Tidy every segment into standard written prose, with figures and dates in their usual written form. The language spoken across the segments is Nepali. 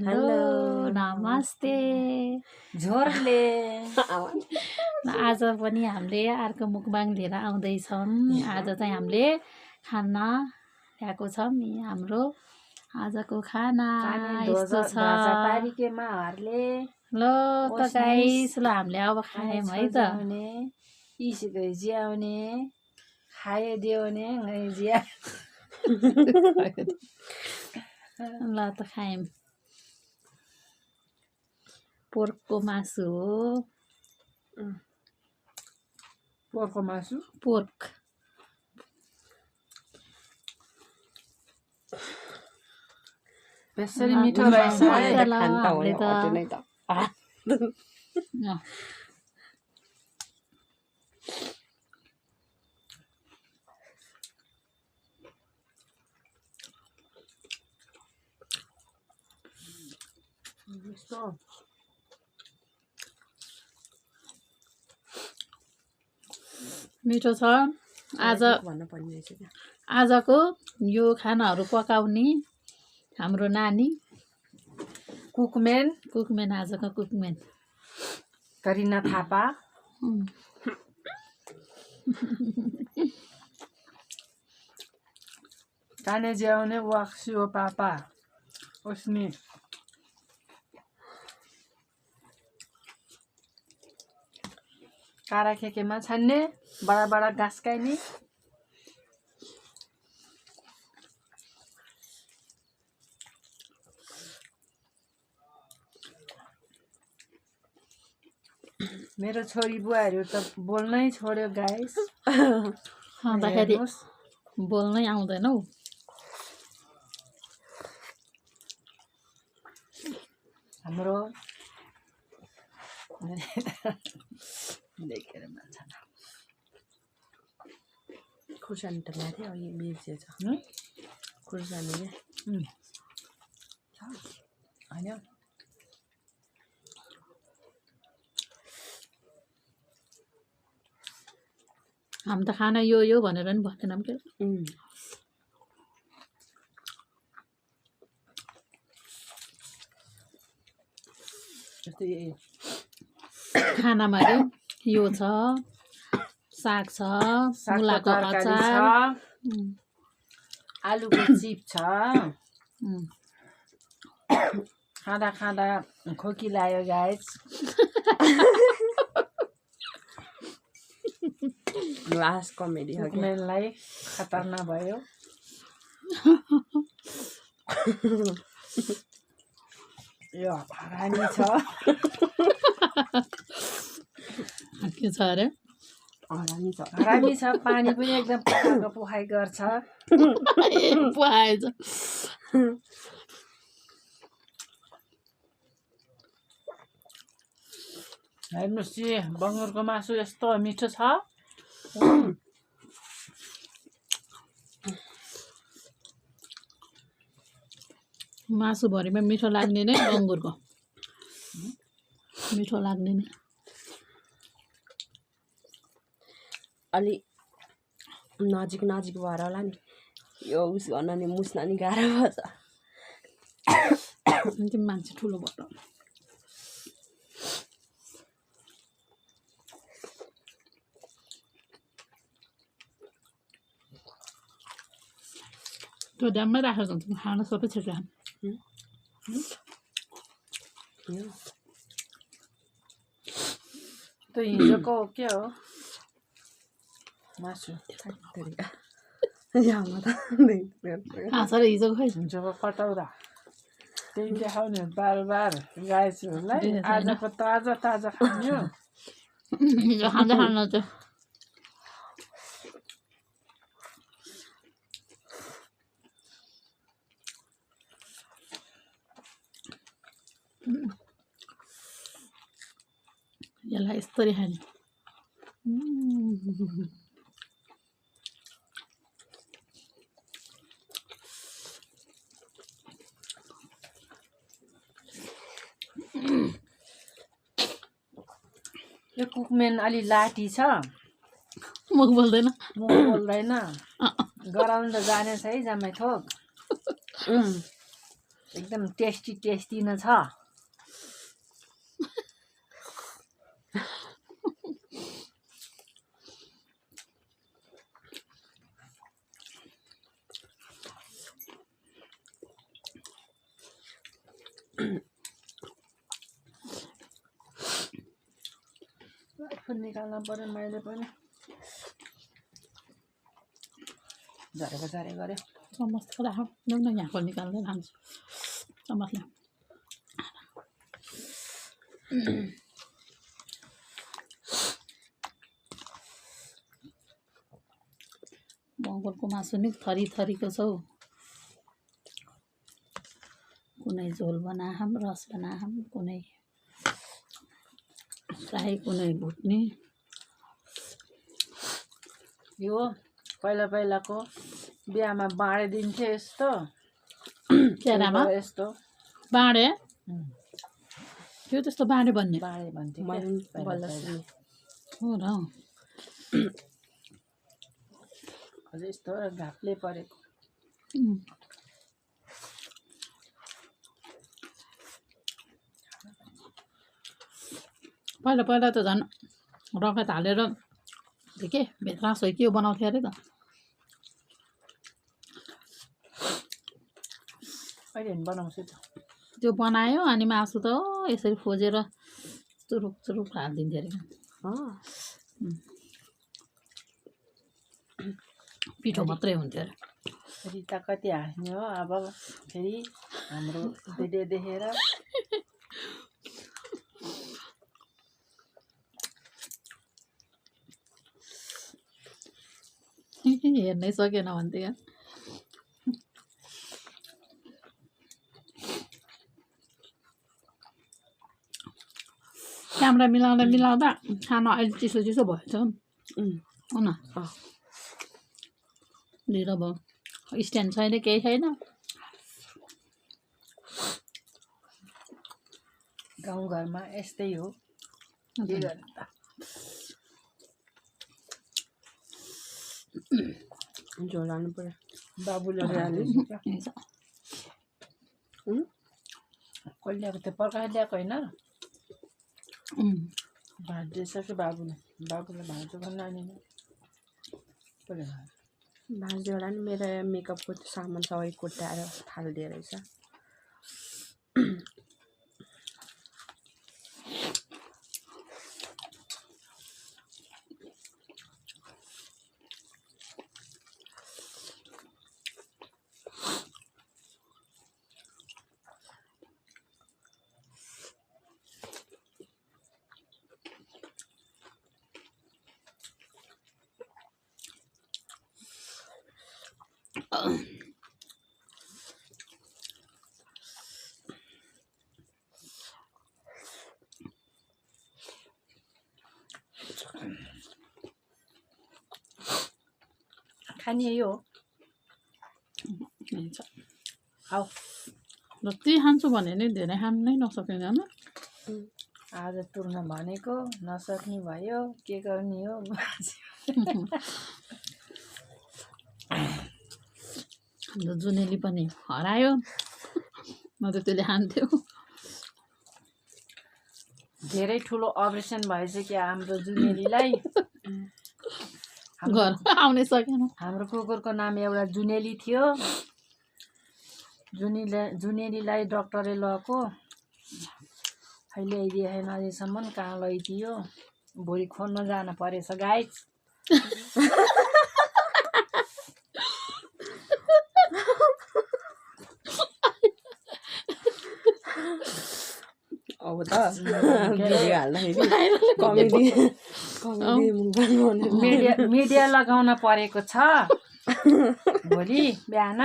हेलो नमस्ते झोरले आज पनि हामीले अर्को मुकबाङ लिएर आउँदैछौँ। आज चाहिँ हामीले खाना ल्याएको छौँ। हाम्रो आजको खाना यस्तो छ। ल त गाइस, ल हामीले अब खायौँ है त। जियाउने खाए दिउने जिया ल त खायौँ। पोर्कको मासु हो। पोर्कको मासु, पोर्क त्यसरी मिठो रहेछ मिठो छ। आजको यो खानाहरू पकाउने हाम्रो नानी कुकमेन आजको कुकमेन करिना थापा। काने ज्याउने वाक्सियो पापा उसनी कारा खेकेमा छान्ने बडा बडा गास्काइने मेरो छोरी बुवाहरू त बोल्नै छोड्यो गाइस। खाँदाखेरि बोल्नै आउँदैन हौ। हाम्रो देखेर मान्छे खुर्सानी त ल्याएको थियो यो बिर्सेछ खुर्सानी होइन हामी त खाना यो भनेर नि भन्दैनौँ के। खानामा यो छ, साग छ, मुलाको अचार, आलुको चिप छ। खाँदा खाँदा खोकी लाग्यो गाइस। लास्ट कमेडी हो कुकमेनलाई खतरनाक भयो। यो हरामी छ। के छ अरे? हरामी छ। पानी पनि एकदम पकाएको पुखाइ गर्छ। पुहाएछ। हेर्नुहोस् कि बङ्गुरको मासु यस्तो मिठो छ। मासुभरिमा मिठो लाग्ने नै बङ्गुरको मिठो लाग्ने नै। अलि नजिक भएर होला नि यो उस गर्न नि मुस्न नि गाह्रो पर्छ। मान्छे ठुलो भएर त्यो ड्याममै राखेको हुन्छ खाना सबै छिटो खानु। त्यो हिजोको के हो मासु हिजो खै हिजोको कटौरा त्यही देखाउने बार गाइसहरूलाई। आजको ताजा खाने हिजो खाँदा खाना चाहिँ यसलाई यस्तरी खाने। यो कुकमेन अलि लाठी छ। मुख बोल्दैन। गराउनु त जानेछ है जम्मै थोक। एकदम टेस्टी नै छ। निकाल्न पर्यो मैले पनि झरेको गऱ्यो। चम्मचको राख न यहाँको निकाल्दै खान्छु चम्मचले। बङ्गरको मासु नि थरी थरीको छ हौ। कुनै झोल बनाहम रस बनाहम कुनै फ्राई कुनै भुट्ने। यो पहिलाको बिहामा बाँडिदिन्थ्यो यस्तो केरामा यस्तो बाँडे त्यो त्यस्तो बाँडे भन्ने बाँडे भन्थ्यो मैले क्या बल्ल पहिला। सुने। हो र अझै यस्तो घाप्ले परेको। पहिला त झन् रगत हालेर के भेट्रास के बनाउँथ्यो अरे त। अहिले बनाउँछु त। त्यो बनायो अनि मासु त यसरी खोजेर चुरुक चुरुक हालिदिन्थ्यो अरे पिठो मात्रै हुन्थ्यो अरे। रिता कति हाँस्ने हो अब फेरि हाम्रो भिडियो देखेर। हेर्नै सकेन भन्थ्यो। क्यामेरा मिलाउँदा खाना अहिले चिसो चिसो भएछ हो न। लिएर भयो स्ट्यान्ड छैन केही छैन। गाउँघरमा यस्तै हो के गर्नु त। झोल हाल्नु पर्यो। बाबुले हाल्यो कसले ल्याएको त्यो पर्खाएर ल्याएको होइन। भात दिइसक्यो बाबुले भात जोगाउन नानीले कसले खायो। भाँच्यो होला नि मेरो मेकअपको सामान सबै कोट्याएर थालिदियो रहेछ। खाने यो आऊ जति खान्छु भने नि धेरै खानै नसकिँदैन। आज तुर्न भनेको नसक्ने भयो के गर्ने हो। हाम्रो जुनेली पनि हरायो म त त्यसले खान्थ्यो। धेरै ठुलो अपरेसन भएछ क्या हाम्रो जुनेलीलाई। घर आउनै सकेन। हाम्रो कुकुरको नाम एउटा जुनेली थियो। जुनेलीलाई डक्टरले लगेको अहिले ल्याइदिएन अहिलेसम्म कहाँ लैदियो। भोलि खोज्न जान परेछ गाइस। अब त भिडियो हाल्दाखेरि कमेडी मिडिया लगाउन परेको छ भोलि बिहान।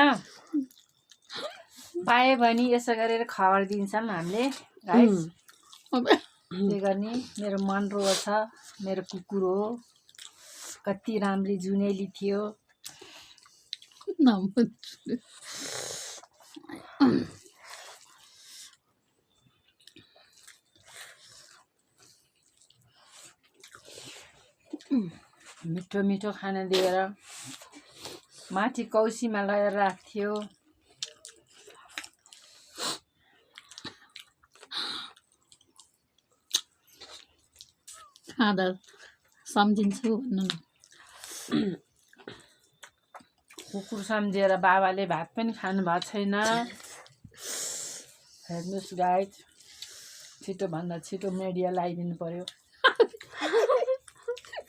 पायो भने यसो गरेर खबर दिन्छौँ हामीले गाइस। के गर्ने मेरो मन रोछ मेरो कुकुर हो कति राम्री जुनेली थियो। मिठो मिठो खाना दिएर माथि कौसीमा लगेर राख्थ्यो। खाँदा सम्झिन्छु भन्नु न। कुकुर सम्झेर बाबाले भात पनि खानु भएको छैन। हेर्नुहोस् गाइज, छिटोभन्दा छिटो मिडिया लगाइदिनु पर्यो।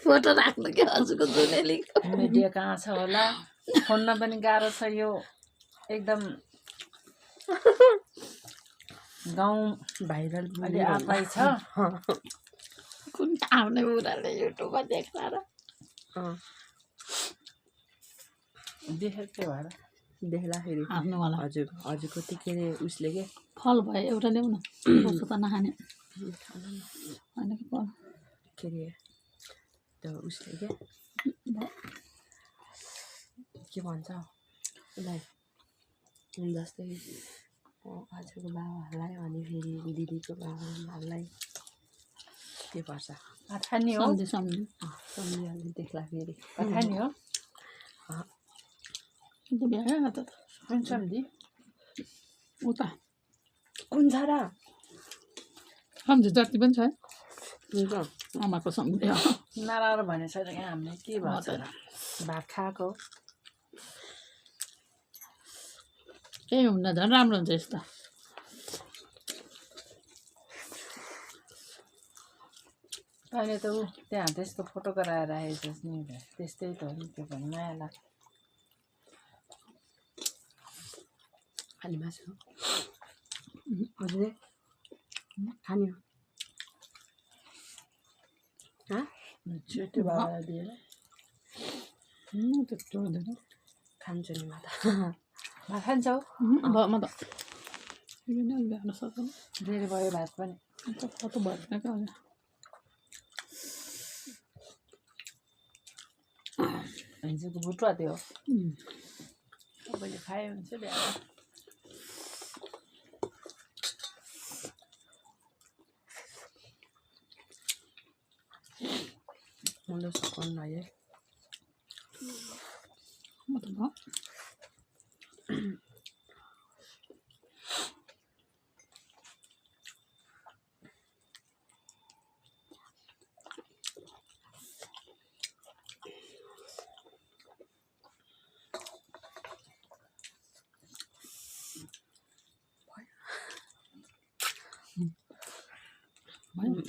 फोटो राख्नु के हजुरको जुनेली मिडिया कहाँ छ होला, फोनमा पनि गाह्रो छ। यो एकदम गाउँ भाइरल अलि आफै छ। कुन आउने बुढाले युट्युबमा देख्ला र देखेको थियो भएर देख्दाखेरि आफ्नो होला। हजुरको त्यो के अरे उसले के फल भयो एउटा ल्याउ न, कसो त नखाने होइन कि फल के अरे त्यो उसले के भन्छ उसलाई जस्तै हजुरको बाबाहरूलाई अनि फेरि दिदीको बाबाहरूलाई के पर्छ खाने हो, सम्झिहाल्ने देख्ला फेरि खाने हो। भ्याएन त कुन सम्झी उता कुन छ र सम्झि जति पनि छ हुन्छ आमाको सम्झि नराम्रो भनेको छैन क्या हामीले, के भन्छ र भात खाएको केही हुन्न, झन् राम्रो हुन्छ यस्तो। अहिले त ऊ त्यहाँ त्यस्तो फोटो गराएर राखेको छ नि, त्यस्तै त हो नि। त्यो पनि माया लाग्छ। खाने मासु हजुरले खाने हो छिटो बाबालाई दिएर त्यस्तो हुँदैन। खान्छु नि म त भात खान्छौ? अब म त भ्याउन सक्दैन, धेरै भयो भात पनि। कतो भएन क्या अहिले। हिजोको भुटुवा त्यो तपाईँले खायो हुन्छ ल्याएर। मलाई सकाउनु लाग्यो म त भयो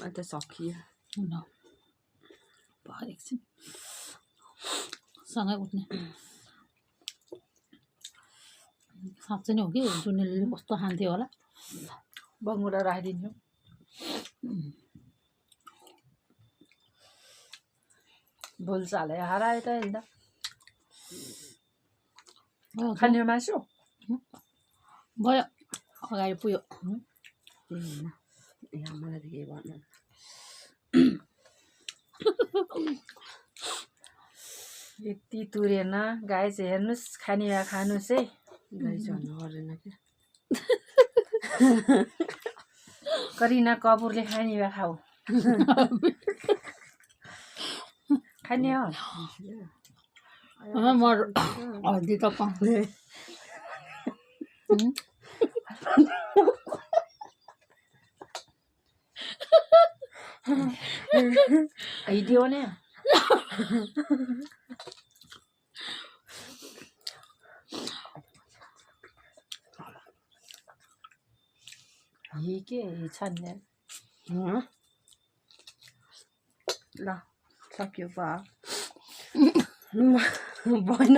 अन्त सकियो ल भयो एकछिन सँगै उठ्ने। साँच्चै नै हो कि जुनेलीले कस्तो खान्थ्यो होला। बङ्गुरा राखिदिन्छु। बोलचाल हरायो त अहिले त। खाने मासु भयो अगाडि पुग्यो। यहाँ मलाई त केही भन्नु यति तुरेन गाई चाहिँ हेर्नुहोस्, खाने भए खानुहोस् है। गाई झर्नु पर्दैन क्या करिना कपुरले खाने भए खाऊ। खाने हो म हर्दी त पाउँदै हिडियो नि के छन् ल सक्यो भएन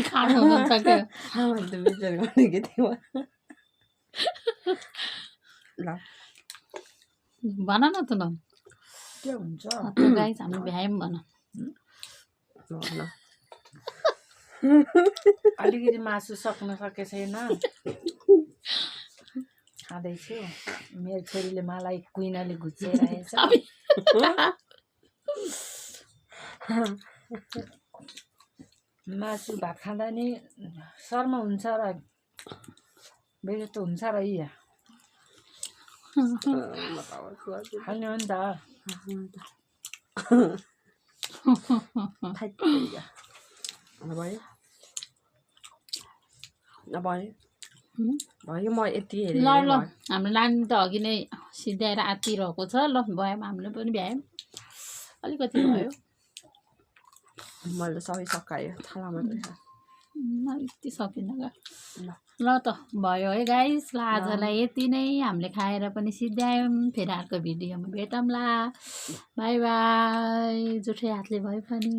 खानु मन सक्यो। आमाले त विचार गरेको थियो ल भन न त न के हुन्छ गाई हामी भ्यायौँ भन। अलिकति मासु सक्न सके छैन, खाँदैछु। मेरो छोरीले मलाई कुइनाले घुच्चाइरहेछ। मासु भात खाँदा नि शर्म हुन्छ र बेजस्तो हुन्छ र यी खाने हो नि त। भयो भयो भयो म यति हेरेँ ल ल हाम्रो नानी त अघि नै सिद्ध्याएर आत्तिरहेको छ। ल भयो हामीले पनि भ्यायौँ, अलिकति भयो। मैले सबै सकायो थालामा अलिकति सकिन ल त भयो है गाइस। ल आजलाई यति नै, हामीले खाएर पनि सिद्ध्यायौँ। फेरि अर्को भिडियोमा भेटौँला। By by. जुठै हातले भयो पनि।